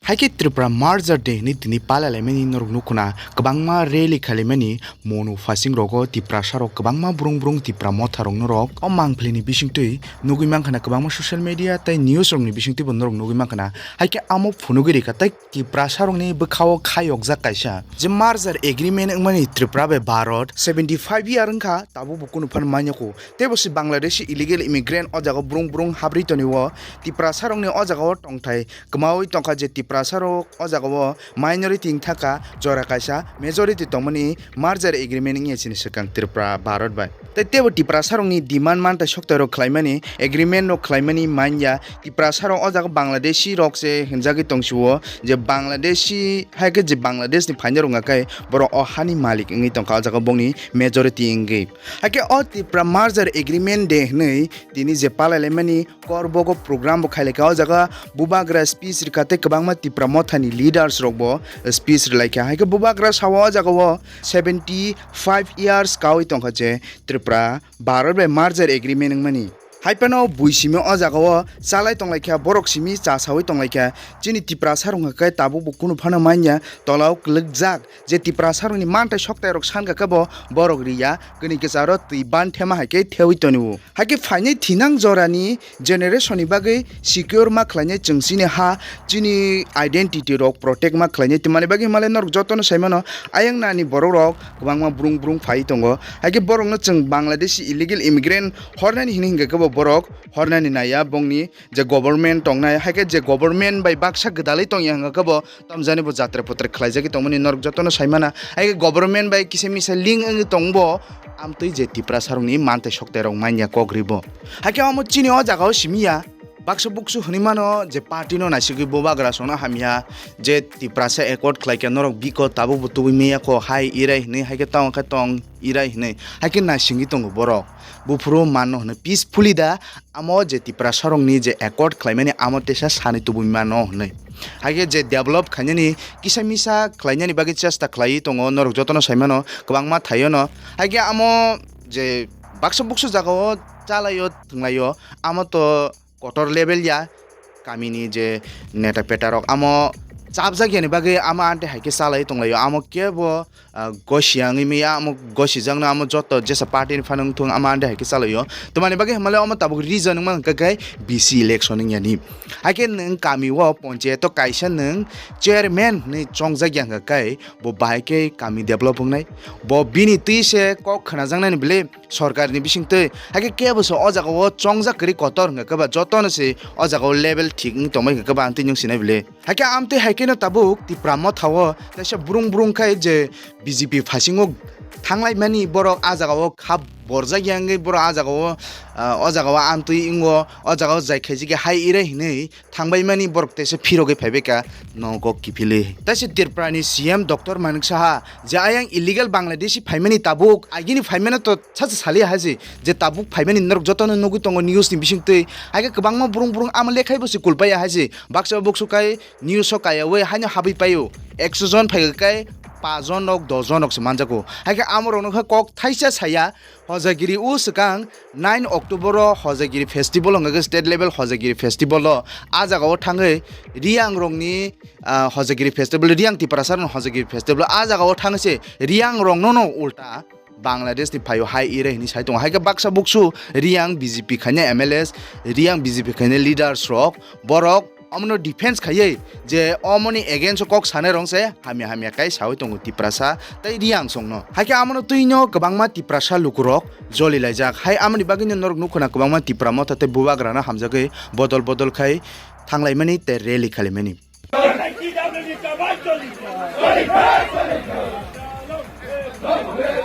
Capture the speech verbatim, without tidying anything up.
Hai khe Tripura Merger Day hinwi tini palalaimani norok nukhuna kwbangma rally khailaimani Monu phasing rogo Tiprasa rok kwbangma brung brung Tipra motha rok norok o mangpili ni bisingtwi nugwi mankha na, kwbangma social media tei news rok ni bisingtwi bo norok nugwi mankha na. Hai khe amo phunugwi rikha tei Tiprasa rok ni bwkha o khayokjak kaisa je merger agreement wngmani Tripura bai Bharat seventy five year wngkha, tabuk bo kunu phano manya kho. Tei bo se Bangladeshi illegal immigrant o jaga o brung brung habrwi toni o Tiprasa rok ni o jaga o tongthai kwmaui tongkha je Tiprasa rok o jaga o minority wngthaka jora kaisa, majority tongmani merger agreement wngya chini swkang Tripura Bharat bai. Tei teibo Tiprasa rokni demand mantai soktai rok khlaimani, agreement rok khlaimani manya. Tiprasa rok o jaga Bangladeshi rok se hinjagwi tongsio je Bangladeshi hai khe je Bangladesh ni phaina rok wngkha khe borok o hani malik wngwi tongkha o jaga bongni majority wngwi. Hai khe o Tripura merger agreement day hinwi tini je palailaimani Korbogo program bo khailaikha. O jaga bubagra speech rikha tei kwbangma Tipra mothani leaders rokbo speech rilaikha. Hai khe bubagra sao o jaga o seventy five years kaui tongkha je Tripura Bharat bai merger agreement wngmani. Hai phano bui simi o jaga o chalai tonglaikha, borok simi cha saui tonglaikha. Chini Tiprasa rok hwnkha khe tabuk bo kunu phano manya, tola o kwlwkjak je Tiprasa rokni mantai soktai rok sankha khe bo borok riya, kwnwi kwcharo twi ban thema hai khe theui tonio. Hai khe phainai thinang jorani generation ni bagwi secure ma khlainai chwng chini ha, chini identity rok protect ma khlainai. Twmani bagwi himalai norok jotono saimano, ayang nani borok rok kwbangma brung brung phai tongo. Hai khe borokno chwng Bangladeshi illegal immigrant hornani hini hinkhe kebo borok hornani naiya bongni je government tongnai, hai khe je government bai baksa gwdalwi tongya hwnkha khe bo tamjani bo jatra potra khlaijagwi tongmani norok jotono saimana. Hai khe government bai kisa misa link wngwi tongbo, amtwi je Tiprasa rokni mantai soktai rok manya kok ribo. Hai khe omo chini o jaga o simi ya, baksa buksu hwnwi mano je party no naisigwi bubagra songno hamya, je Tiprasa accord khlaikha norok biko tabuk bo tubui manya kho hai irai hwnwi, hai khe tong khe tong irai hwnwi, hai khe naisingwi tongo borok. Buphuru manno hwnwi peacefully da, amo je Tiprasa rokni je accord khlaimani amo teisa sanwi tubui mano hwnwi. Hai khe je develop khainani kisa misa khlainani bagwi chesta khlaiwi tongo, norok jotono saimano kwbangma thaio no. Hai khe amo je baksa buksu jaga o chalai o thwnglai o, amo to kotor level ya, kamini je neta peta rok amo chapjak yani bagwi amo ante hai khe chalai tonglaio, amo kebo, ah, gosi wngwi maya, amo gosijakno amo joto jesa party ni phano wngthung amo ante hai khe chalaio. Twmani bagwi hwnmale omo tabuk reason wngma hwnkha khe B C election wng yani. Hai khe nwng kami o ponchayato kaisa nwng chairman hinwi chongjak ya hwnkha khe bo bahai khe kami develop wngnai. Bo bini twi se kok khwnajaknani bwle sorkar ni bisingtwi. Hai khe kebo se o jaga o chongjak kwrwi kotor hwnkha khe ba jotono se o jaga o level thik wng tongbai hwnkha khe ba ang twi nwng sinai bwle. Hai khe amtwi hai kheno tabuk Tipra motha o kaisa brung brung khai je B J P phasingo thanglaimani borok a jaga o kha borjak ya wngwi borok a jaga o, ah, o jaga o amtwi wngo, o jaga o jai khaijak ya hai irai hinwi thangbaimani borok teisa phirogwi phaibaikha nogo kiphilwi. Teisa Tripura ni C M Doctor Manik Saha je ayang illegal Bangladeshi phaimani tabuk, agini phaimano to sacha saliya hai se, je tabuk phaimani norok jotono nugwi tongo news ni bisingtwi. Hai khe kwbangma brung brung amo lekhaibo se kulpaiya hai se. Baksa buksu kai news o kaiyaui haino habwi paio. Ekso jon phai kai paanch jon rok, dos jon rok se manjago. Hai khe amo rokno khe kok thaisa saya. Hojagiri o swkang nine October o Hojagiri festival wngkha khe state level Hojagiri festival o. A jaga o thangwi Riyang rokni, ah, Hojagiri festival, Riyang Tiprasa rokni Hojagiri festival o. A jaga o thangwi se Riyang rokno no ulta Bangladesh ni phaio hai irai hinwi sai tongo. Hai khe baksa buksu Riyang B J P khaina M L As, Riyang B J P khaina leaders rok, borok omono defense khaiwi je omoni against o kok sanai rok se hamya hamya kai saui tongo Tiprasa tei Riyang songno. Hai khe amono twino kwbangma Tiprasa lukurok joli laijak. Hai amoni bagwino norok nukhuna kwbangma Tipra motha tei bubagrano hamjagwi bodol bodol khai thanglaimani tei rally khailaimani. T W G ka bhai choli. Choli, choli.